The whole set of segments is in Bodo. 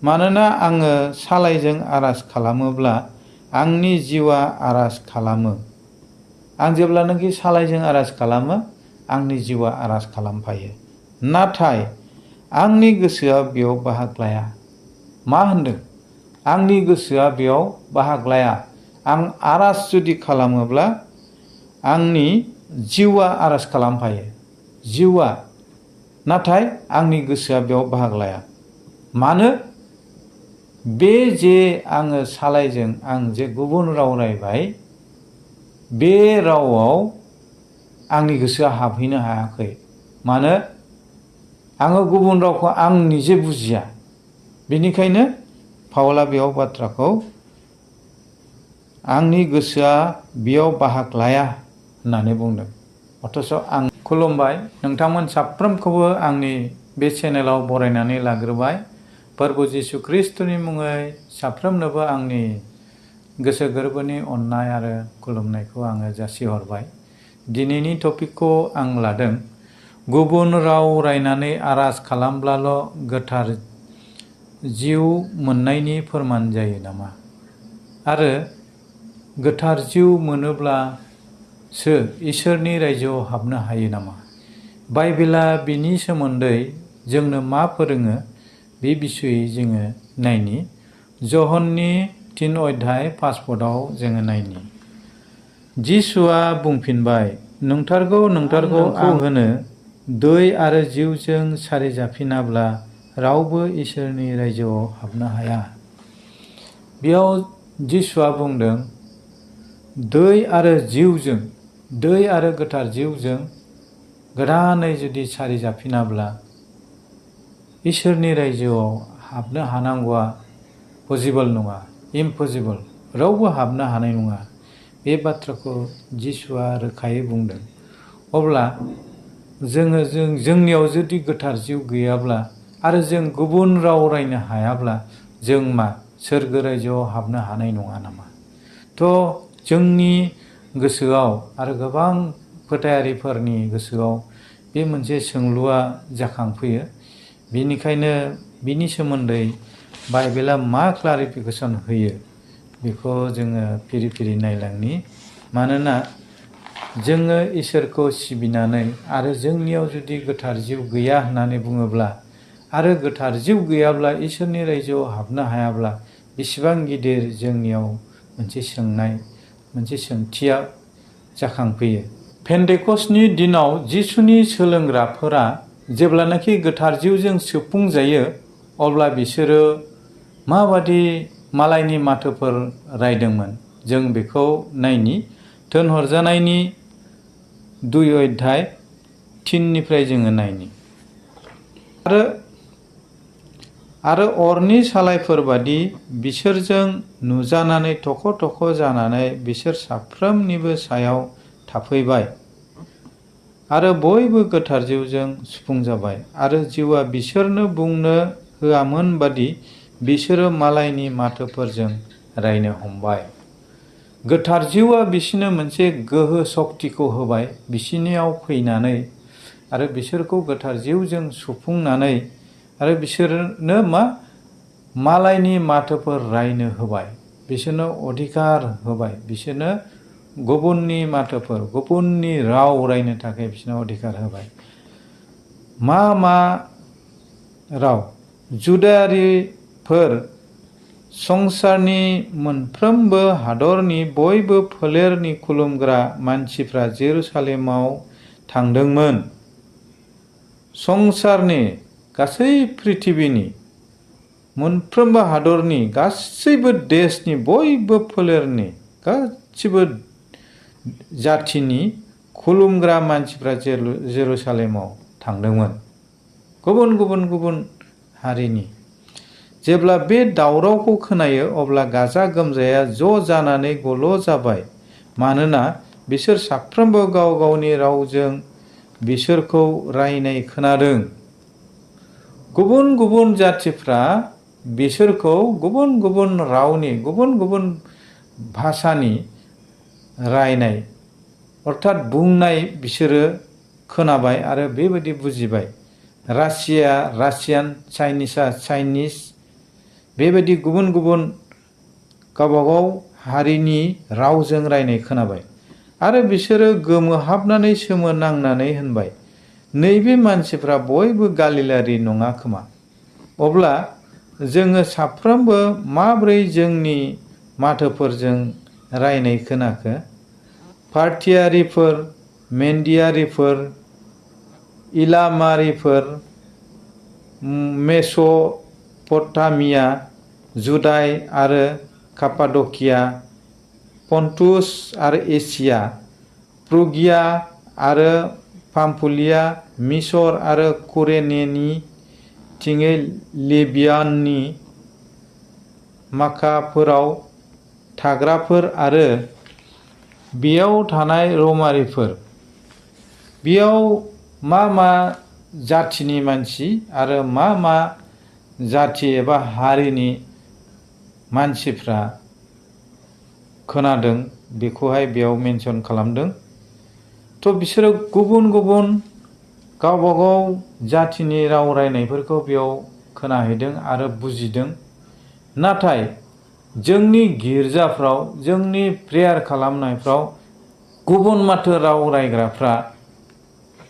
मानोना आङो सालायजों आरज खालामोब्ला आंनि जिउआ आरज खालामो। आं जेब्लानाखि सालायजों आरज खालामो आंनि जिउआ आरज खालामफायो। नाथाय आंनि गोसोआ बेयाव बाहागो लाया। मा होनदों? आंनि गोसोआ बेयाव बाहागो लाया। आं आरज जुदि खालामोब्ला आंनि जिउआ आरज खालामफायो। जिउआ, नाथाय आंनि गोसोआ बेयाव बाहागो लाया। मानो? बे जे आङो सालायजों आं जे गुबुन राव रायबाय, बे रावआव आंनि गोसोआ हाबहैनो हायाखै। मानो? आङो गुबुन रावखौ आं निजे बुजिया। बेनिखायनो पाउला बेयाव बाथ्राखौ आंनि गोसोआ बेयाव बाहागो लाया होननानै बुंदों। अथच आं खुलुमबाय, नोंथांमोन साफ्रोमखौबो आंनि बे चेनेलाव बरायनानै लाग्रोबाय। प्रभु जिसु ख्रिस्टनि मुङै साफ्रोमनोबो आंनि गोसो गोरबोनि अननाय आरो खुलुमनायखौ आङो जासिहरबाय। दिनैनि टपिकखौ आं लादों, गुबुन राव रायनानै आरज खालामब्लाल' गोथार जिउ मोननायनि फोरमान जायो नामा? आरो गोथार जिउ मोनोब्लासो इसोरनि रायजोआव हाबनो हायो नामा? बाइबेला बिनि सोमोन्दै जोंनो मा फोरोङो बे बिसयै जोङो नायनि। जहननि 3 अध्याय 5 पदआव जोङो नायनि। जिसुआ बुंफिनबाय, नंथारगौ नंथारगौ आं होनो, दै आरो जिउजों सारिजाफिनाब्ला रावबो इसोरनि रायजोआव हाबनो हाया। बेयाव जिसुआ बुंदों, दै आरो जिउजों, दै आरो गोथार जिउजों गोदानै जुदि सारिजाफिनाब्ला इसोरनि रायजोआव हाबनो हानांगौआ पसिबोल नङा, इम्पसिबोल। रावबो हाबनो हानाय नङा। बे बाथ्राखौ जिसुआ रोखायै बुंदों। अब्ला जोंनियाव जुदि गोथार जिउ गैयाब्ला आरो जों गुबुन राव रायनो हायाब्ला जों मा सोरगो रायजोआव हाबनो हानाय नङा नामा? जोंनि गोसोआव आरो गोबां फोथायारिफोरनि गोसोआव बे मोनसे सोंलुआ जाखांफैयो। बेनिखायनो बिनि सोमोन्दै बाइबेला मा क्लारिफिकेसन होयो बेखौ जोङो फिरि फिरि नायलांनि। मानोना जोङो इसोरखौ सिबिनानै आरो जोंनियाव जुदि गोथार जिउ गैया होननानै बुङोब्ला आरो गोथार जिउ गैयाब्ला इसोरनि रायजोआव हाबनो हायाब्ला बेसेबां गिदिर जोंनियाव मोनसे सोंनाय, मोनसे सोंथिया जाखांफैयो। पेन्टेकस्टनि दिनाव जिसुनि सोलोंग्राफोरा जेब्लानाखि गोथार जिउजों सुफुंजायो अब्ला बिसोरो माबादि मालायनि माथोफोर रायदोंमोन जों बेखौ नायनि। थिनहरजानायनि 2 अध्याय 3 जोङो नायनि। आरो अरनि सालायफोर बादि बिसोरजों नुजानानै थख' थख' जानानै बिसोर साफ्रोमनिबो सायाव थाफैबाय आरो बयबो गोथार जिउजों सुफुंजाबाय। आरो जिउआ बिसोरनो बुंनो होआमोन बादि बिसोरो मालायनि माथोफोरजों रायनो हमबाय। गोथार जिउआ बिसोरनो मोनसे गोहो सक्तिखौ होबाय बिसोरनियाव फैनानै आरो बिसोरखौ गोथार जिउजों सुफुंनानै आरो बिसोरनो मालायनि माथोफोर रायनो होबाय, बिसोरनो अधिकार होबाय, बिसोरनो गुबुननि माथोफोर, गुबुननि राव रायनो थाखाय बिसोरनो अधिकार होबाय। मा राव? जुदायारिफोर, संसारनि मोनफ्रोमबो हादरनि बयबो फोलेरनि खुलुमग्रा मानसिफ्रा जेरुसालेमाव थांदोंमोन। संसारनि गासै पृथिबिनि मोनफ्रोमबो हादरनि, गासैबो देशनि, बयबो फोलेरनि, गासिबो जाथिनि खुलुमग्रा मानसिफ्रा जेरुसालेमाव थांदोंमोन। गुबुन गुबुन हारिनि। जेब्ला बे दावरावखौ खोनायो अब्ला गाजा गोमजाया ज' जानानै गल' जाबाय। मानोना बिसोर साफ्रोमबो गाव गावनि रावजों बिसोरखौ रायनाय खोनादों। गुबुन गुबुन जाथिफ्रा बिसोरखौ गुबुन गुबुन रावनि, गुबुन गुबुन भाषानि रायनाय अर्थात बुंनाय बिसोरो खोनाबाय आरो बेबायदि बुजिबाय। रासियान, चाइनिसआ चाइनिस, बेबायदि गुबुन गुबुन गावबागाव हारिनि रावजों रायनाय खोनाबाय आरो बिसोरो गोमोहाबनानै सोमोनांनानै होनबाय, नैबे मानसिफ्रा बयबो गालिलारि नङा खोमा। अब्ला जोङो साफ्रोमबो माब्रै जोंनि माथोफोरजों रायनाय खोनाखो? पार्थियारिफोर, मेन्दियारिफोर, इलामारिफोर, मेस'पटामिया, जुदाय आरो कापाडकिया, पन्टुस आरो एसिया, फ्रुगिया आरो पाम्फुलिया, मिसर आरो कुरेनेनि थिङै लिबियाननि माखाफोराव थाग्राफोर आरो बेयाव थानाय रमारिफोर। बेयाव मा मा जाथिनि मानसि आरो मा मा जाथि एबा हारिनि मानसिफ्रा खोनादों बेखौहाय बेयाव मेनसन खालामदों। थ' बिसोरो गुबुन गुबुन गावबागाव जाथिनि राव रायनायफोरखौ बेयाव खोनाहैदों आरो बुजिदों। नाथाय जोंनि गिर्जाफ्राव, जोंनि प्रेयार खालामनायफ्राव गुबुन माथो राव रायग्राफ्रा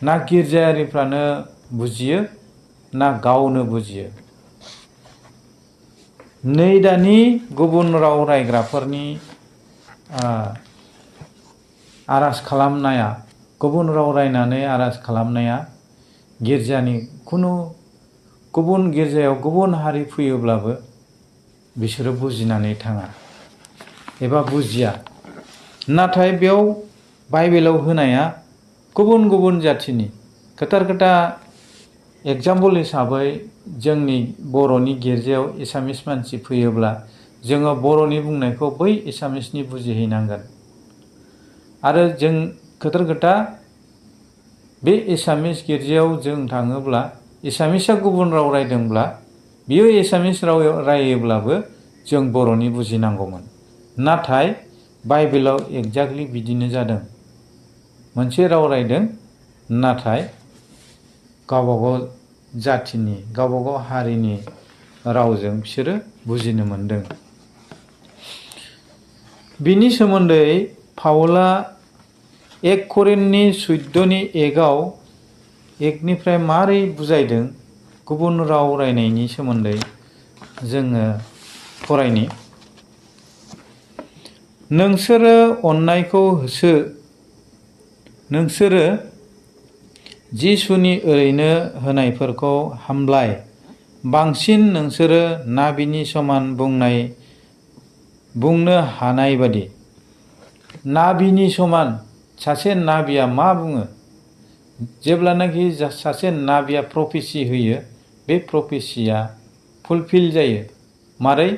ना गिर्जायारिफ्रानो बुजियो ना गावनो बुजियो। नै दानि गुबुन राव रायग्राफोरनि आर'ज खालामनाया, गुबुन राव रायनानै आर'ज खालामनाया गिर्जानि गुबुन गिर्जायाव गुबुन हारि फैयोब्लाबो बिसोरो बुजिनानै थाङा एबा बुजिया। नाथाय बेयाव बाइबेलाव होनाया गुबुन गुबुन जाथिनि खोथा एग्जाम्पल हिसाबै जोंनि बर'नि गिर्जायाव एसामिस मानसि फैयोब्ला जोङो बर'नि बुंनायखौ बै एसामिसनि बुजिहैनांगोन। आरो जों खोथा बे एसामिस गिर्जायाव जों थाङोब्ला एसामिसआ गुबुन राव रायदोंब्ला बियो एसामिस राव रायोब्लाबो जों बर'नि बुजिनांगौमोन। नाथाय बाइबेलाव एक्जाक्टलि बिदिनो जादों। मोनसे राव रायदों, नाथाय गावबागाव जाथिनि, गावबागाव हारिनि रावजों बिसोरो बुजिनो मोनदों। बिनि सोमोन्दै पाउला 1 करिन्थनि 14 एकनिफ्राय मारै बुजायदों गुबुन राव रायनायनि सोमोन्दै जोङो फरायनि। नोंसोरो अननायखौ होसो। नोंसोरो जिसुनि ओरैनो होनायफोरखौ हामलाय। बांसिन नोंसोरो नाबिनि समान बुंनो हानाय बादि। नाबिनि समान, सासे नाबिया मा बुङो? जेब्लानाखि सासे नाबिया प्रफेसि होयो, बे प्रफेसिया फुलफिल जायो। मारै?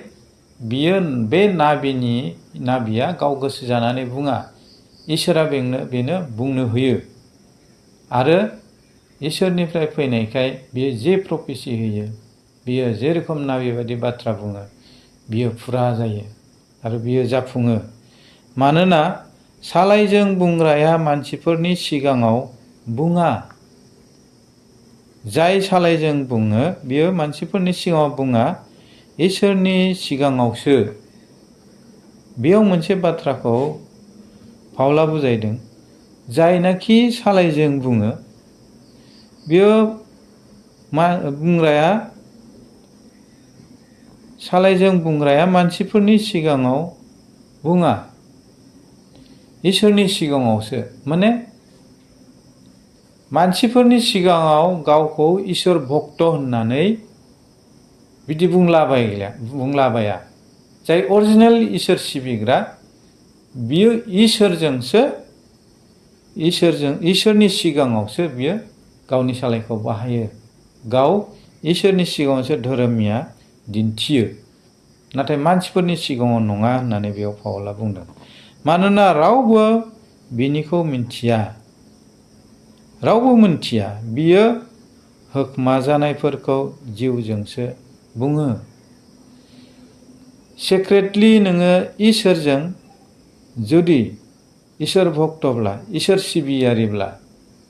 बियो बे नाबिया गाव गोसो जानानै बुङा, इसोरा बेनो बुंनो होयो। आरो इसोरनिफ्राय फैनायखाय बियो जे प्रफेसि होयो, बियो जेरोखम नाबि बायदि बाथ्रा बुङो, बियो फुरा जायो आरो बियो जाफुङो। मानोना सालायजों बुंग्राया मानसिफोरनि सिगाङाव बुङा। जाय सालायजों बुङो बियो मानसिफोरनि सिगाङाव बुङा, इसोरनि सिगाङावसो। बेयाव मोनसे बाथ्राखौ पाउला बुजायदों। जायनाखि सालायजों बुङो, बियो सालायजों बुंग्राया मानसिफोरनि सिगाङाव बुङा, इसोरनि सिगाङावसो। माने मानसिफोरनि सिगाङाव गावखौ इसोर भक्त होननानै बिदि बुंलाबाया। जाय अरिजिनेल इसोर सिबिग्रा, बियो इसोरनि सिगाङावसो बियो गावनि सालायखौ बाहायो। गाव इसोरनि सिगाङावसो धोरोमिया दिन्थियो, नाथाय मानसिफोरनि सिगाङाव नङा होननानै बेयाव पाउला बुंदों। मानोना रावबो बिनिखौ मिन्थिया। रावबो मिन्थिया। बियो होखमाजानायफोरखौ जिउजोंसो बुङो। सिक्रेटलि नोङो इसोरजों जुदि इसोर भक्तब्ला, इसोर सिबियारिब्ला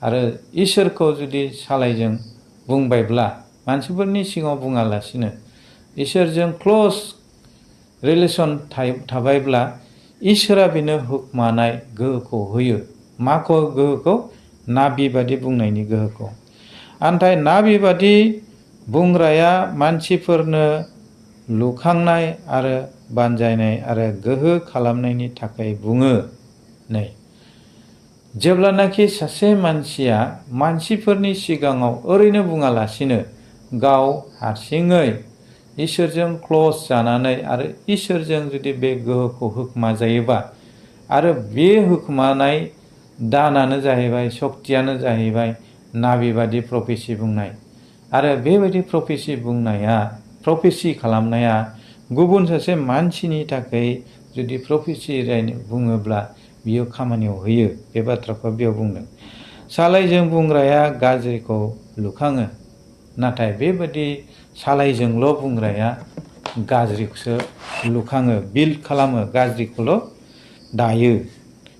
आरो इसोरखौ जुदि सालायजों बुंबायब्ला, मानसिफोरनि सिगाङाव बुङालासिनो इसोरजों क्ल'ज रिलेसन थाबायब्ला इसोरा बेनो हुखमानाय गोहोखौ होयो। माखौ गोहोखौ? नाबि बादि बुंनायनि गोहोखौ। नाथाय नाबि बादि बुंग्राया मानसिफोरनो लुखांनाय आरो बानजायनाय आरो गोहो खालामनायनि थाखाय बुङो। नै, जेब्लानाखि सासे मानसिया मानसिफोरनि सिगाङाव ओरैनो बुङालासिनो गाव हारसिङै इसोरजों क्ल'ज जानानै आरो इसोरजों जुदि बे गोहोखौ होखमा जायोबा, आरो बे होखमानाय दानानो जाहैबाय, सक्तियानो जाहैबाय नाबि बादि प्रफेसि बुंनाय। आरो बेबायदि प्रफेसि खालामनाया गुबुन सासे मानसिनि थाखाय जुदि प्रफेसि बुङोब्ला बियो खामानियाव होयो। बे बाथ्राखौ बेयाव बुंदों। सालायजों बुंग्राया गाज्रिखौ लुखाङो, नाथाय बेबादि सालायजोंल' बुंग्राया गाज्रिखौसो लुखाङो, बिल्ड खालामो, गाज्रिखौल' दायो।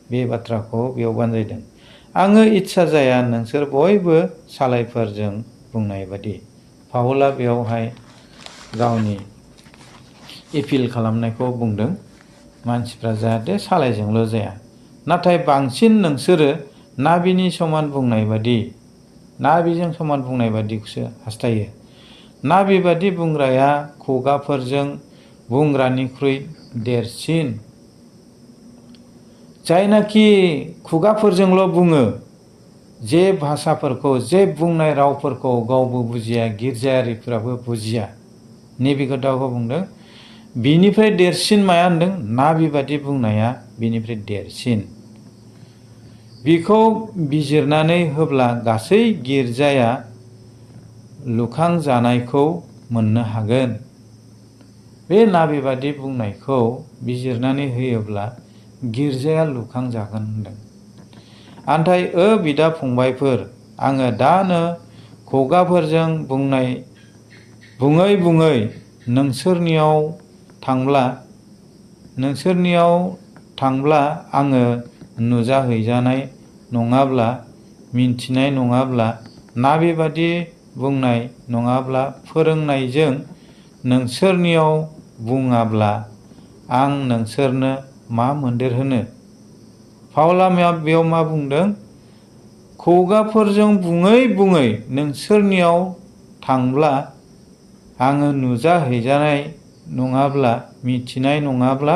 बे बाथ्राखौ बेयाव बानजायदों। आङो इस्सा जाया नोंसोर बयबो सालायफोरजों बुंनाय बादि। पाउला बेयावहाय गावनि एपिल खालामनायखौ बुंदों। मानसिफ्रा जाहाथे सालायजोंल' जाया, नाथाय बांसिन नोंसोरो नाबिनि समान बुंनाय बादि, नाबिजों समान बुंनाय बादिखौसो हास्थायो। नाबि बादि बुंग्राया खुगाफोरजों बुंग्रानिख्रुइ देरसिन। जायनाखि खुगाफोरजोंल' बुङो, जे भाषाफोरखौ, जे बुंनाय रावफोरखौ गावबो बुजिया, गिर्जायारिफोराबो बुजिया, नैबे खोथाखौ बुंदों। बिनिफ्राय देरसिन माया होनदों? नाबि बादि बुंनाया बिनिफ्राय देरसिन। बिखौ बिजिरनानै होब्ला गासै गिर्जाया लुखांजानायखौ मोननो हागोन। बे नाबि बादि बुंनायखौ बिजिरनानै होयोब्ला गिर्जाया लुखांजागोन होनदों। नाथाय बिदा फंबायफोर, आङो दानो खुगाफोरजों बुङै बुङै नोंसोरनियाव थांब्ला आङो नुजाहैजानाय नङाब्ला, मिन्थिनाय नङाब्ला, नाबि बादि बुंनाय नङाब्ला, फोरोंनायजों नोंसोरनियाव बुङाब्ला आं नोंसोरनो मा मोनदेरहोनो? पाउला बेयाव मा बुंदों? खुगाफोरजों बुङै नोंसोरनियाव थांब्ला आङो नुजाहैजानाय नङाब्ला, मिथिनाय नङाब्ला,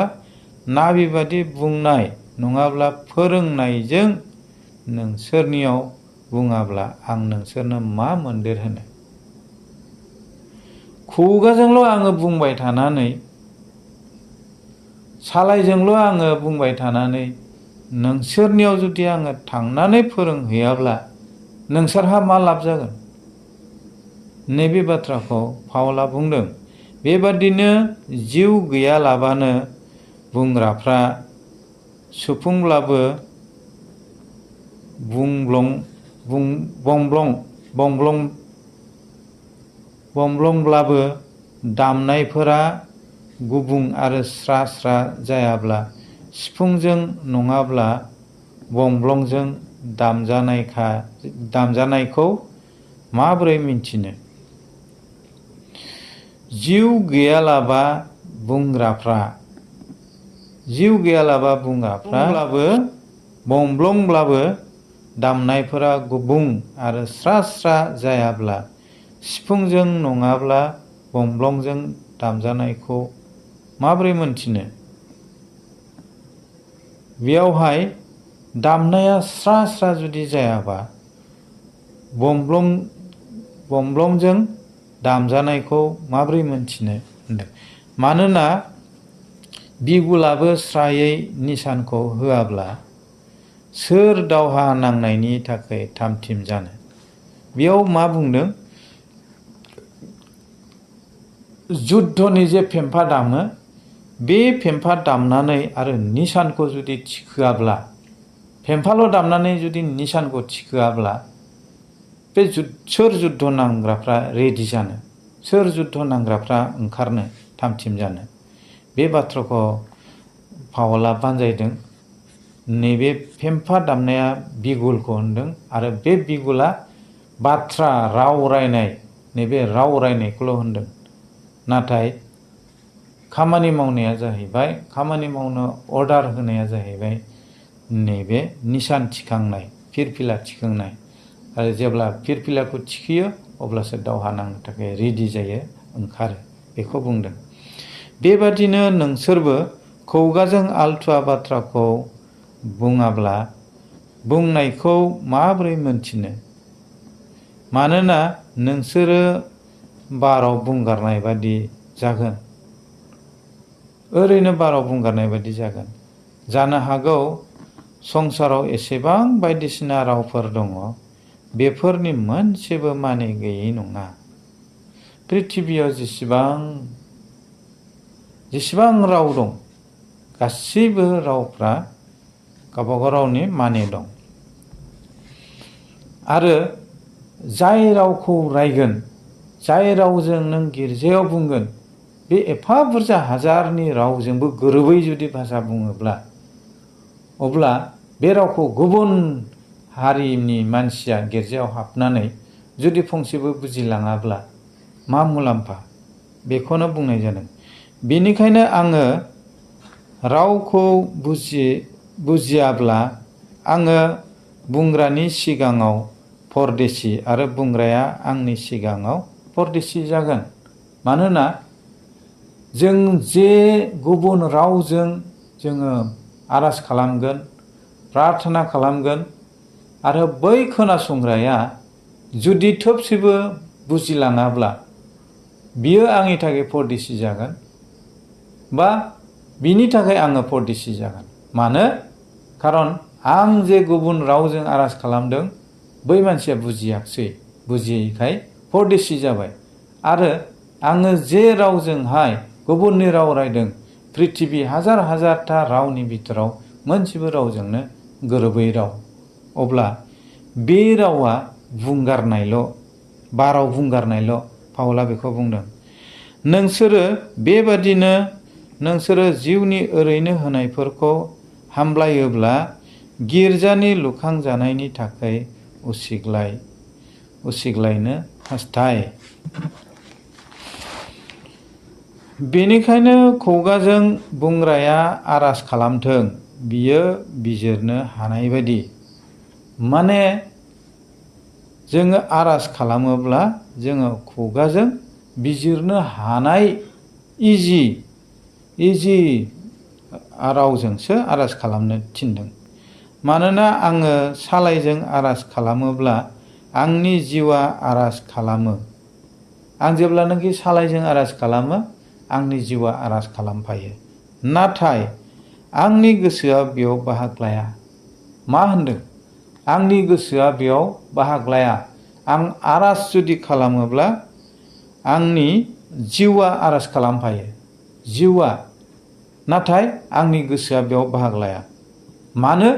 नाबि बादि बुंनाय नङाब्ला, फोरोंनायजों नोंसोरनियाव बुङाब्ला आं नोंसोरनो मा मोनदेरहोनो? खुगाजोंल' आङो बुंबाय थानानै, सालायजोंल' आङो बुंबाय थानानै नोंसोरनियाव जुदि आङो थांनानै फोरोंहैयाब्ला नोंसोरहा मा लाब जागोन? नैबे बाथ्राखौ पाउला बुंदों। बेबादिनो जिउ गैयालाबानो बुंग्राफ्रा सुफुंब्लाबो बंब्लंब्लाबो दामनायफोरा गुबुं आरो स्रा स्रा जायाब्ला सिफुंजों नङाब्ला बंब्लंजों दामजानायखौ माबोरै मिन्थिनो? जिउ गैयालाबा बुंग्राफ्रा बंब्लंब्लाबो दामनायफोरा गुबुं आरो स्रा स्रा जायाब्ला सिफुंजों नङाब्ला बंब्लंजों दामजानायखौ माबोरै मोनथिनो? बेयावहाय दामनाया स्रा स्रा जुदि जायाबा बंब्लंजों दामजानायखौ माबोरै मोनथिनो होनदों। मानोना बिगुलाबो स्रायै निसानखौ होआब्ला सोर दावहा नांनायनि थाखाय थामथिम जानो? बेयाव मा बुंदों? जुद्धनि जे फेम्फा दामो, बे फेम्फा दामनानै आरो निसानखौ जुदि थिखोआब्ला, फेम्फाल' दामनानै जुदि निसानखौ थिखोआब्ला बे सोर जुद्ध नांग्राफ्रा रेडि जानो? सोर जुद्ध नांग्राफ्रा ओंखारनो, थामथिम जानो? बे बाथ्राखौ पाउला बानजायदों। नैबे फेम्फा दामनाया बिगुलखौ होनदों आरो बे बिगुला बाथ्रा राव रायनाय, नैबे राव रायनायखौल' होनदों। नाथाय खामानि मावनाया जाहैबाय, खामानि मावनो अर्डार होनाया जाहैबाय नैबे निसान थिखांनाय, फिरफिला थिखांनाय। आरो जेब्ला फिरफिलाखौ थिखियो अब्लासो दावहा नांनो थाखाय रेडि जायो, ओंखारो, बेखौ बुंदों। बेबादिनो नोंसोरबो खुगाजों आलथुवा बाथ्राखौ बुङाब्ला बुंनायखौ माबोरै मोनथिनो? मानोना नोंसोरो बाराव बुंगारनाय बादि जागोन। ओरैनो बाराव बुंगारनाय बादि जागोन। जानो हागौ संसाराव एसेबां बायदिसिना रावफोर दङ, बेफोरनि मोनसेबो माने गैयै नङा। पृथिबियाव जेसेबां राव दं, गासैबो रावफ्रा गावबागाव रावनि माने दं। आरो जाय रावखौ रायगोन, जाय रावजों नों गिर्जायाव बुंगोन, बे एफा बुरजा हाजारनि रावजोंबो गोरोबै जुदि भाषा बुङोब्ला, अब्ला बे रावखौ गुबुन हारिनि मानसिया गिर्जायाव हाबनानै जुदि फंसेबो बुजिलाङाब्ला मा मुलाम्फा? बेखौनो बुंनाय जादों। बेनिखायनो आङो रावखौ बुजियाब्ला आङो बुंग्रानि सिगाङाव परदेसि आरो बुंग्राया आंनि सिगाङाव परदेसि जागोन। मानोना जों जे गुबुन रावजों जोङो आर'ज खालामगोन, प्रार्थना खालामगोन, आरो बै खोनासंग्राया जुदि थोबसेबो बुजिलाङाब्ला बियो आंनि थाखाय परदेसि जागोन, बा बिनि थाखाय आङो परदेसि जागोन। मानो? खारन आं जे गुबुन रावजों आर'ज खालामदों, बै मानसिया बुजियाखिसै, बुजियैखाय परदेसि जाबाय। आरो आङो जे रावजोंहाय गुबुननि राव रायदों, पृथिबि हाजार हाजारथा रावनि बिथोराव मोनसेबो रावजोंनो गोरोबै राव, अब्ला बे रावा बुंगारनायल', बाराव बुंगारनायल'। पाउला बेखौ बुंदों। नोंसोरो बेबादिनो नोंसोरो जिउनि ओरैनो होनायफोरखौ हामब्लायोब्ला गिर्जानि लुखांजानायनि थाखाय उसिग्लायनो हास्थाय। बेनिखायनो खुगाजों बुंग्राया आर'ज खालामथों, बियो बिजिरनो हानाय बायदि। माने जोङो आर'ज खालामोब्ला जोङो खुगाजों बिजिरनो हानाय इजि रावजोंसो आर'ज खालामनो थिनदों। मानोना आङो सालायजों आर'ज खालामोब्ला आंनि जिउआ आर'ज खालामो। आं जेब्लानाखि सालायजों आर'ज खालामो, आंनि जिउआ आर'ज खालामफायो। नाथाय आंनि गोसोआ बेयाव बाहागो लाया। मा होनदों? आंनि गोसोआ बेयाव बाहागो लाया। आं आर'ज जुदि खालामोब्ला आंनि जिउआ आर'ज खालामफायो, जिउआ। नाथाय आंनि गोसोआ बेयाव बाहागो लाया। मानो?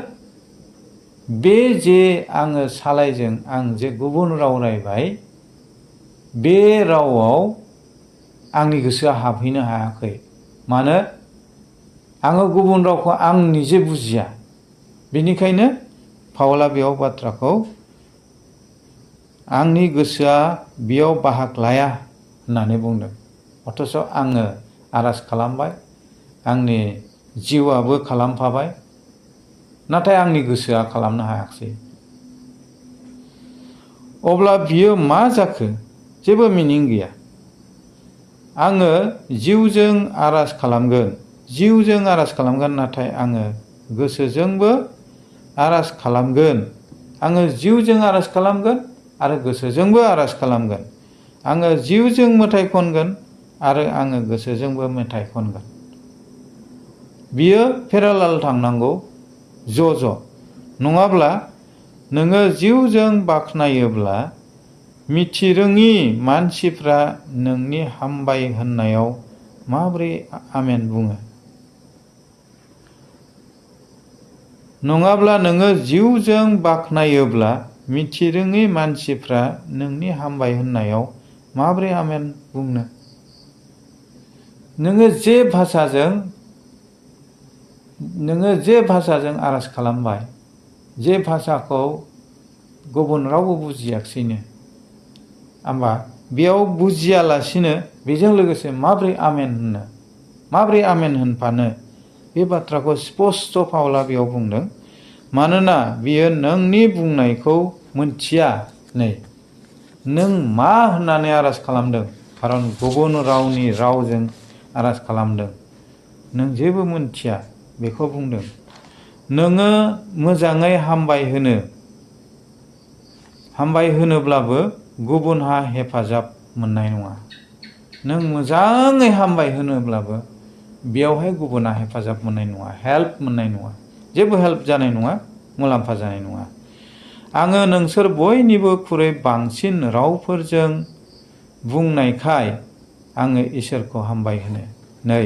बे जे आङो सालायजों आं जे गुबुन राव रायबाय, बे रावआव आंनि गोसोआ हाबहैनो हायाखै। मानो? आङो गुबुन रावखौ आं निजे बुजिया। बेनिखायनो पाउला बेयाव बाथ्राखौ आंनि गोसोआ बेयाव बाहागो लाया होननानै बुंदों। अथच आङो आर'ज खालामबाय, आंनि जिउआबो खालामफाबाय, नाथाय आंनि गोसोआ खालामनो हायाखिसै। अब्ला बियो मा जाखो? जेबो मिनिं गैया। आङो जिउजों आर'ज खालामगोन, नाथाय आङो गोसोजोंबो आर'ज खालामगोन। आङो जिउजों आर'ज खालामगोन आरो गोसोजोंबो आर'ज खालामगोन। आङो जिउजों मेथाइ खनगोन आरो आङो गोसोजोंबो मेथाइ खनगोन। बियो पेरालाल थांनांगौ, ज'। नङाब्ला नोङो जिउजों बाख्नायोब्ला मिथिरोङि मानसिफ्रा नोंनि हामबाय होननायाव माबोरै आमेन बुङो? नङाब्ला नोङो जिउजों बाख्नायोब्ला मिथिरोङि मानसिफ्रा नोंनि हामबाय होननायाव माबोरै आमेन बुंनो? नोङो जे भाषाजों आर'ज खालामबाय, जे भाषाखौ गुबुन रावबो बुजियाखिसैनो, होमबा बेयाव बुजियालासिनो बेजों लोगोसे माब्रै आमेन होनफानो बे बाथ्राखौ स्पस्ट' पाउला बेयाव बुंदों। मानोना बियो नोंनि बुंनायखौ मोनथिया। नै नों मा होननानै आर'ज खालामदों, खारन गुबुन रावनि रावजों आर'ज खालामदों, नों जेबो मोनथिया बेखौ बुंदों। नोङो मोजाङै हामबाय होनोब्लाबो गुबुनहा हेफाजाब मोननाय नङा। नों मोजाङै हामबाय होनोब्लाबो बेयावहाय गुबुना हेफाजाब मोननाय नङा, हेल्प मोननाय नङा, जेबो हेल्प जानाय नङा, मुलाम्फा जानाय नङा। आङो नोंसोर बयनिबोख्रुइ बांसिन रावफोरजों बुंनायखाय आङो इसोरखौ हामबाय होनो। नै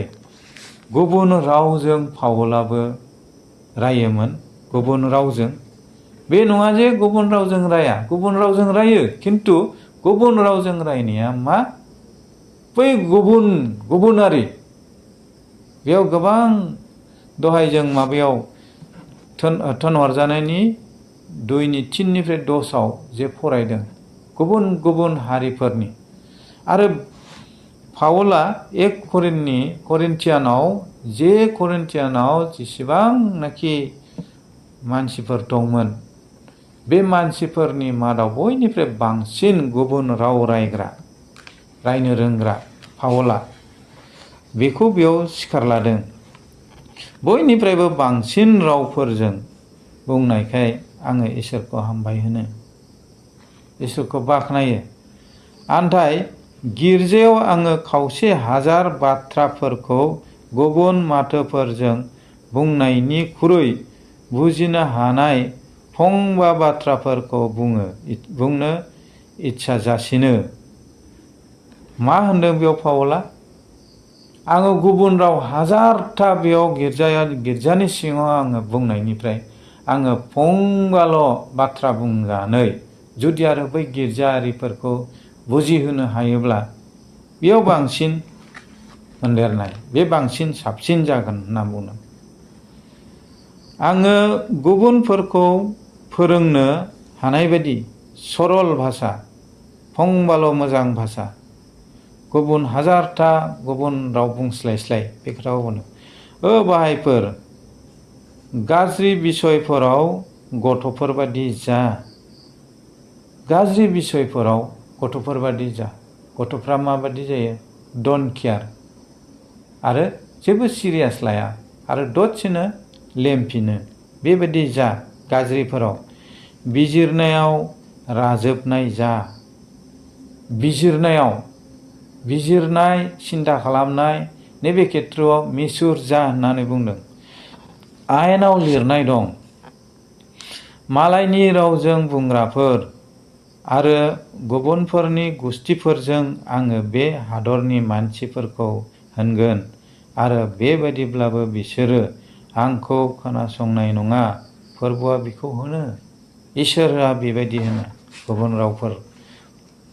गुबुन रावजों पाउलाबो रायोमोन, गुबुन रावजों। बे नङा जे गुबुन रावजों राया, गुबुन रावजों रायो, खिन्थु गुबुन रावजों रायनाया मा? बै गुबुनारि। बेयाव गोबां दहाय जों माबायाव थोनहरजानायनि 2:3-10 जे फरायदों, गुबुन गुबुन हारिफोरनि। आरो पाउला 1 करिन्थियानाव जेसेबांनाखि मानसिफोर दंमोन, बे मानसिफोरनि मादाव बयनिफ्राय बांसिन गुबुन राव रायनो रोंग्रा पाउला बेखौ बेयाव सिखार लादों। बयनिफ्रायबो बांसिन रावफोरजों बुंनायखाय आङो इसोरखौ हामबाय होनो, इसोरखौ बाख्नायो। आन्थाय गिर्जायाव आङो 1,000 बाथ्राफोरखौ गुबुन माथोफोरजों बुंनायनिख्रुइ बुजिनो हानाय फंबा बाथ्राफोरखौ बुंनो इच्छा जासिनो। मा होनदों बेयाव पाउला? आङो गुबुन राव 1000था बेयाव गिर्जानि सिङाव आङो बुंनायनिफ्राय आङो फंबाल' बाथ्रा बुंनानै जुदि आरो बै गिर्जायारिफोरखौ बुजिहोनो हायोब्ला बेयाव बांसिन मोनदेरनाय, बे बांसिन साबसिन जागोन होनना बुंदों। आङो गुबुनफोरखौ फोरोंनो हानाय बायदि सरल भाषा, फंबाल' मोजां भाषा, गुबुन 1000था गुबुन राव बुंस्लायस्लाय बे खोथाखौ बुंदों। बाहायफोर, गाज्रि बिसयफोराव गथ'फोरबादि जा। गाज्रि बिसयफोराव गथ'फोरबादि जा। गथ'फ्रा माबादि जायो? डन्ट केयार, आरो जेबो सिरियास लाया, आरो दसेनो लेमफिनो। बेबायदि जा गाज्रिफोराव। बिजिरनायाव राजोबनाय जा। बिजिरनाय, सिन्था खालामनाय, नैबे खेत्रआव मिसुर जा होननानै बुंदों। आयेनाव लिरनाय दं, मालायनि रावजों बुंग्राफोर आरो गुबुनफोरनि गुस्थिफोरजों आङो बे हादरनि मानसिफोरखौ होनगोन, आरो बेबायदिब्लाबो बिसोरो आंखौ खोनासंनाय नङा। फोरबोआ बिखौ होनो, इसोरआ बेबायदि होनो गुबुन रावफोर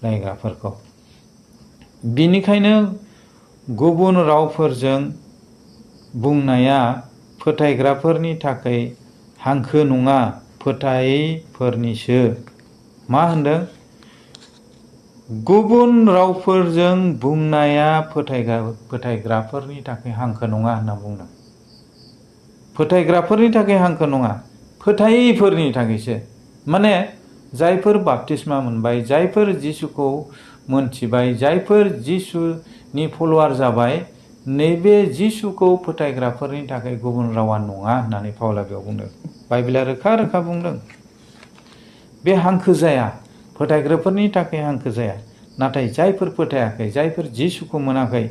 रायग्राफोरखौ। बिनिखायनो गुबुन रावफोरजों बुंनाया फोथायग्राफोरनि थाखाय हांखो नङा, फोथायैफोरनिसो। मा होनदों? गुबुन रावफोरजों बुंनाया फोथायग्राफोरनि थाखाय हांखो नङा होनना बुंदों। फोथायग्राफोरनि थाखाय हांखो नङा, फोथायैफोरनि थाखायसो। माने जायफोर बाप्तिस्मा मोनबाय, जायफोर जिसुखौ मोनथिबाय, जायफोर जिसुनि फल'वार जाबाय, नैबे जिसुखौ फोथायग्राफोरनि थाखाय गुबुन रावा नङा होननानै पाउला बेयाव बुंदों। बाइबेला रोखा रोखा बुंदों। बे हांखो जाया, फोथायग्राफोरनि थाखाय हांखो जाया। नाथाय जायफोर फोथायाखै, जायफोर जिसुखौ मोनाखै,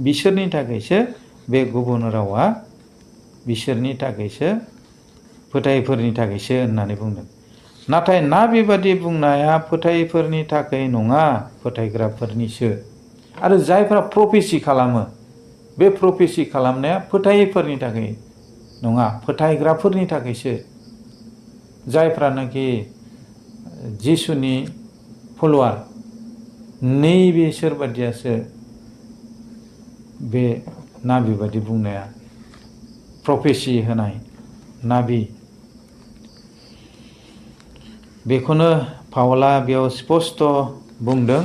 बिसोरनि थाखायसो बे गुबुन रावा, बिसोरनि थाखायसो, फोथायैफोरनि थाखायसो होननानै बुंदों। नाथाय बेबादि बुंनाया फोथायैफोरनि थाखाय नङा, फोथायग्राफोरनिसो। आरो जायफ्रा प्रफेसि खालामो, बे प्रफेसि खालामनाया फोथायैफोरनि थाखाय नङा, फोथायग्राफोरनि थाखायसो। जायफ्रानाखि जिसुनि फल'वार, नैबेसोर बादियासो बे नाबि बादि बुंनाया, प्रफेसि होनाय नाबि। बेखौनो पाउला बेयाव स्पस्ट' बुंदों।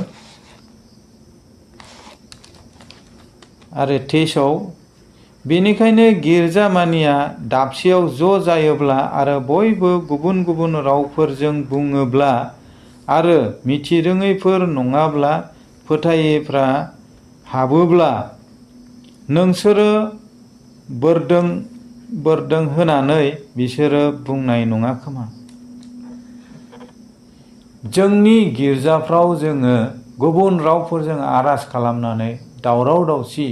आरो 23 बेनिखायनो गिर्जामानिया दाबसेयाव ज' जायोब्ला आरो बयबो गुबुन गुबुन रावफोरजों बुङोब्ला आरो मिथिरोङैफोर नङाब्ला फोथायैफ्रा हाबोब्ला नोंसोरो बोरदों होनानै बिसोरो बुंनाय नङा खोमा। जोंनि गिर्जाफ्राव जोङो गुबुन रावफोरजों आर'ज खालामनानै दावराव दावसि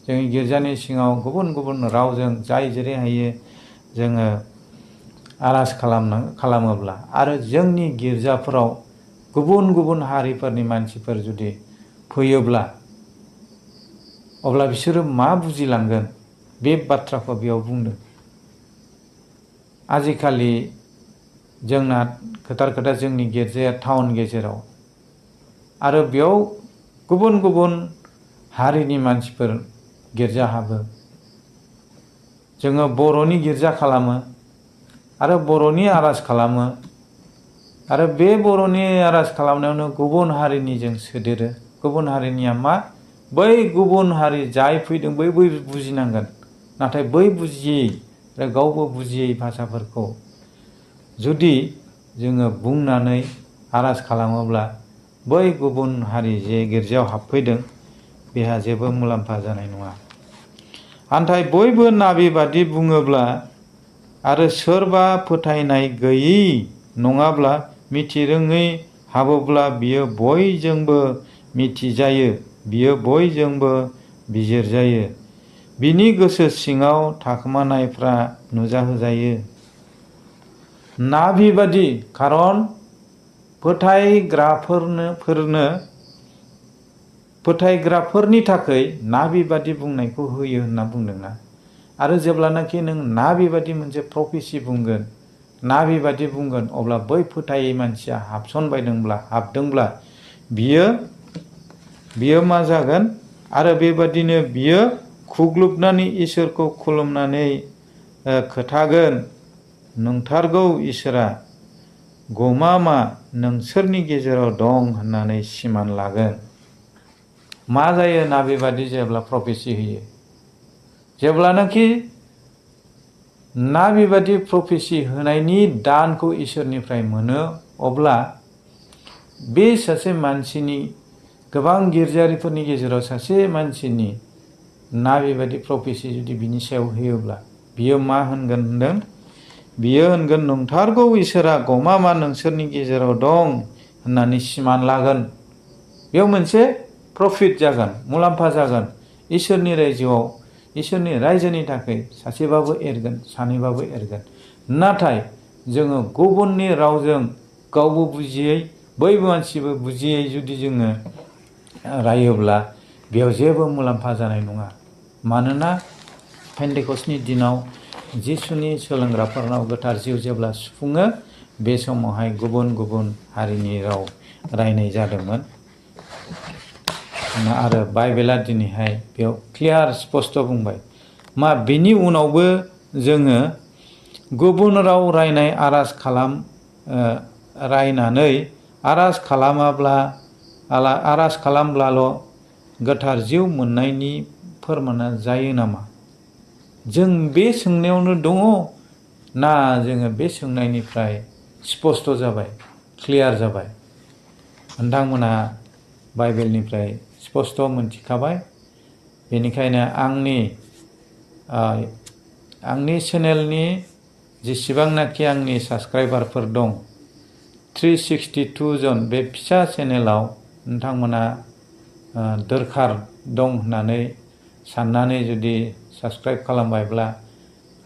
जोंनि गिर्जानि सिङाव गुबुन गुबुन रावजों जाय जेरै हायो जोङो आर'ज खालामोब्ला आरो जोंनि गिर्जाफोराव गुबुन गुबुन हारिफोरनि मानसिफोर जुदि फैयोब्ला अब्ला बिसोरो मा बुजिलांगोन बे बाथ्राखौ बेयाव बुंदों। आजिखालि जोंना खोथा जोंनि गिर्जाया टाउन गेजेराव आरो बेयाव गुबुन गुबुन हारिनि मानसिफोर गिर्जा हाबो। जोङो बर'नि गिर्जा खालामो आरो बर'नि आर'ज खालामो आरो बे बर'नि आर'ज खालामनायावनो गुबुन हारिनि जों सोदेरो। गुबुन हारिनिया मा बै गुबुन हारि जाय फैदों बै बुजिनांगोन। नाथाय बै बुजियै आरो गावबो बुजियै भाषाफोरखौ जुदि जोङो बुंनानै आर'ज खालामोब्ला बै गुबुन हारि जे गिर्जायाव हाबफैदों बेहा जेबो मुलाम्फा जानाय नङा। नाथाय बयबो नाबि बादि बुङोब्ला आरो सोरबा फोथायनाय गैयि नङाब्ला मिथिरोङै हाबोब्ला बियो बयजोंबो मिथिजायो, बियो बयजोंबो बिजिरजायो, बिनि गोसो सिङाव थाखोमानायफ्रा नुजाहोजायो। नाबि बादि खारन फोथायग्राफोरनि थाखाय नाबि बादि बुंनायखौ होयो होनना बुंदोंना। आरो जेब्लानाखि नों नाबि बादि मोनसे प्रफेसि बुंगोन, नाबि बादि बुंगोन, अब्ला बै फोथायै मानसिया हाबदोंब्ला बियो मा जागोन आरो बेबादिनो बियो खुग्लुबनानै इसोरखौ खुलुमनानै खोथागोन, नंथारगौ इसोरा गमामा नोंसोरनि गेजेराव दं होननानै सिमान लागोन। मा जायो नाबि बादि जेब्ला प्रफेसि होयो? जेब्लानाखि नाबि बादि प्रफेसि होनायनि दानखौ इसोरनिफ्राय मोनो अब्ला बे सासे मानसिनि गोबां गिर्जारिफोरनि गेजेराव सासे मानसिनि नाबि बादि प्रफेसि जुदि बिनि सायाव होयोब्ला बियो मा होनगोन होनदों? बियो होनगोन नंथारगौ इसोरा गमामा नोंसोरनि गेजेराव दं होननानै सिमान लागोन। बेयाव मोनसे प्रफिट जागोन, मुलाम्फा जागोन। इसोरनि रायजोआव, इसोरनि रायजोनि थाखाय सासेबाबो एरगोन, सानैबाबो एरगोन। नाथाय जोङो गुबुननि रावजों गावबो बुजियै बैबो मानसिबो बुजियै जुदि जोङो रायोब्ला बेयाव जेबो मुलाम्फा जानाय नङा। मानोना पेन्टेकस्टनि दिनाव जिसुनि सोलोंग्राफोरनाव गोथार जिउ जेब्ला सुफुङो बे समावहाय गुबुन गुबुन हारिनि राव रायनाय जादोंमोन। आरो बाइबेला दिनैहाय बेयाव क्लियार स्पष्ट बुंबाय मा बेनि उनावबो जोङो गुबुन राव रायनाय रायनानै आर'ज खालामब्लाल' गोथार जिउ मोननायनि फोरमाना जायो नामा? जों बे सोंनायावनो दङ ना जोङो बे सोंनायनिफ्राय स्पष्ट जाबाय, क्लियार जाबाय? नोंथांमोना बाइबेलनिफ्राय स्पष्ट मोनथिखाबाय। बेनिखायनो आंनि चेनेलनि जेसेबांनाखि आंनि साबस्क्राइबारफोर दं 362 जन बे फिसा चेनेलाव नोंथांमोना दरखार दं होननानै साननानै जुदि साबस्क्राइब खालामबायब्ला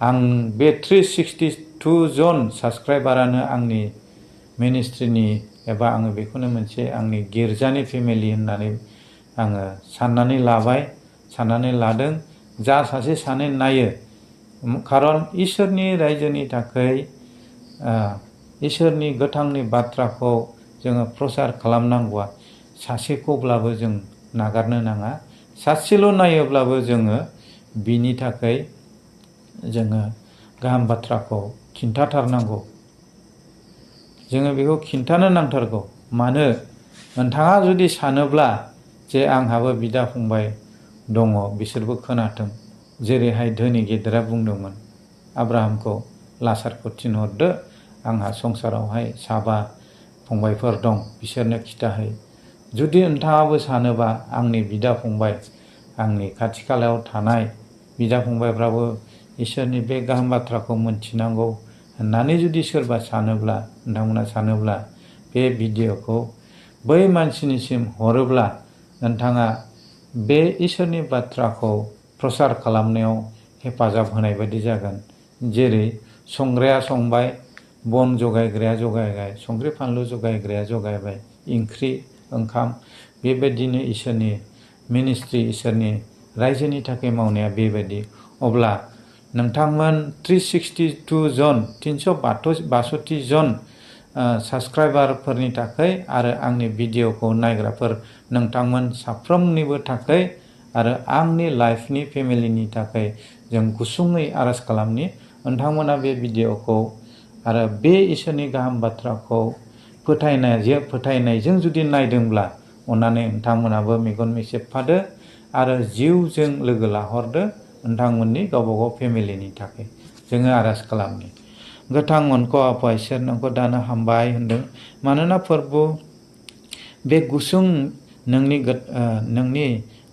आं बे 362 जन साबस्क्राइबारानो आंनि मिनिस्ट्रिनि एबा आङो बेखौनो मोनसे आंनि गिर्जानि फेमिलि होननानै आङो साननानै लादों। जा सासे सानै नायो, खारन इसोरनि रायजोनि थाखाय इसोरनि गोथांनि बाथ्राखौ जोङो प्रसार खालामनांगौआ सासेखौब्लाबो जों नागारनो नाङा। सासेल' नायोब्लाबो जोङो बिनि थाखाय जोङो गाहाम बाथ्राखौ खिन्थाथारनांगौ। जोङो बेखौ खिन्थानो नांथारगौ। मानो? नोंथाङा जुदि सानोब्ला जे आंहाबो बिदा फंबाय दङ बिसोरबो खोनाथों। जेरैहाय धोनि गेदेरा बुंदोंमोन आब्राहामखौ लासारखौ थिनहरदो, आंहा संसारावहाय साबा फंबायफोर दं बिसोरनो खिथाहै। जुदि नोंथाङाबो सानोबा आंनि बिदा फंबाय, आंनि खाथि खालायाव थानाय बिदा फंबायफ्राबो इसोरनि बे गाहाम बाथ्राखौ मोनथिनांगौ होननानै जुदि सोरबा सानोब्ला, नोंथांमोना सानोब्ला बे भिडिअखौ बै मानसिनिसिम हरोब्ला नोंथाङा बे इसोरनि बाथ्राखौ प्रसार खालामनायाव हेफाजाब होनाय बायदि जागोन। जेरै संग्राया संबाय, बन जगायग्राया जगायबाय, संख्रि फानलु जगायग्राया जगायबाय, ओंख्रि ओंखाम, बेबायदिनो इसोरनि मिनिस्ट्रि, इसोरनि रायजोनि थाखाय मावनाया बेबायदि। अब्ला नोंथांमोन 362 जन 362 जन साबस्क्राइबारफोरनि थाखाय आरो आंनि भिडिअखौ नायग्राफोर नोंथांमोन साफ्रोमनिबो थाखाय आरो आंनि लाइफनि फेमिलिनि थाखाय जों गुसुङै आरज खालामनि। नोंथांमोना बे भिडिअखौ आरो बे इसोरनि गाहाम बाथ्राखौ फोथायनायजों जुदि नायदोंब्ला अन्नानै नोंथांमोनाबो मेगन मेसेबफादो आरो जिउजों लोगो लाहरदो नोंथांमोननि गावबागाव फेमिलिनि थाखाय। जोङो आरज खालामनि। गोथां मनखौ आफा इसोर नोंखौ दानो हामबाय होनदों। मानोना फोरबु बे गुसुं नोंनि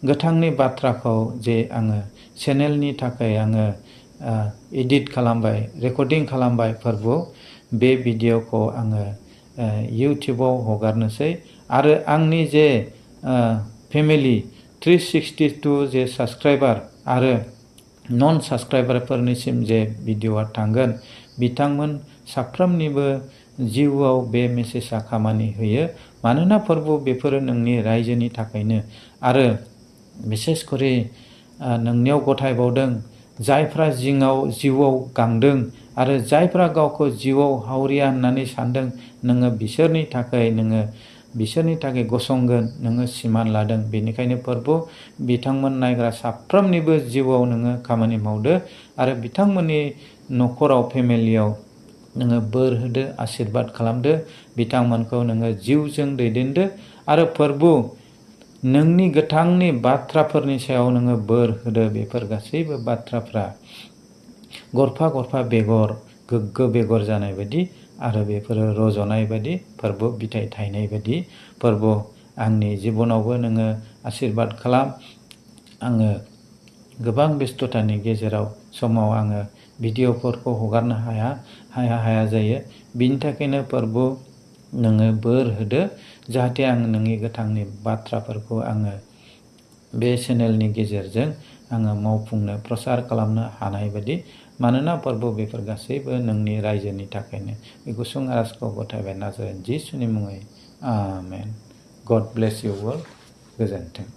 गोथांनि बाथ्राखौ जे आङो चेनेलनि थाखाय आङो एडिट खालामबाय, रेकर्डिं खालामबाय फोरबु, बे भिडिअखौ आङो इउटिउबाव हगारनोसै आरो आंनि जे फेमिलि 362 जे साबस्क्राइबार आरो नन साबस्क्राइबारफोरनिसिम जे भिडिअआ थांगोन, बिथांमोन साफ्रोमनिबो जिउआव बे मेसेजआ खामानि होयो। मानोना फोरबु बेफोरो नोंनि रायजोनि थाखायनो आरो बिसेस करि नोंनियाव गथायबावदों जायफ्रा जिउआव गांदों आरो जायफ्रा गावखौ जिउआव हावरिया होननानै सानदों, नोङो बिसोरनि थाखाय गसंगोन, नोङो सिमान लादों। बेनिखायनो फोरबु बिथांमोन नायग्रा साफ्रोमनिबो जिउआव नोङो खामानि मावदो आरो बिथांमोननि न'खराव, फेमिलियाव नोङो बोर होदो, आशीर्बाद खालामदो, बिथांमोनखौ नोङो जिउजों दैदेनदो आरो फोरबु नोंनि गोथांनि बाथ्राफोरनि सायाव नोङो बोर होदो। बेफोर गासैबो बाथ्राफ्रा गरफा गरफा बेगर, गोग्गो बेगर जानाय बायदि आरो बेफोरो रज'नाय बायदि, फोरबु फिथाइ थायनाय बायदि। फोरबु आंनि जिबनावबो नोङो आशीर्बाद खालाम। आङो गोबां बेस्थ'तानि गेजेराव समाव आङो भिडिअफोरखौ हगारनो हाया जायो। बिनि थाखायनो फोरबु नोङो बोर होदो जाहाथे आं नोंनि गोथांनि बाथ्राफोरखौ आङो बे चेनेलनि गेजेरजों आङो मावफुंनो, प्रसार खालामनो हानाय बायदि। मानोना फोरबु बेफोर गासैबो नोंनि रायजोनि थाखायनो। बे गुसुं आरजखौ गथायबाय नाजारेन जिसुनि मुङै। आमेन। गड ब्लेस इउ अल। गोजोन्थों।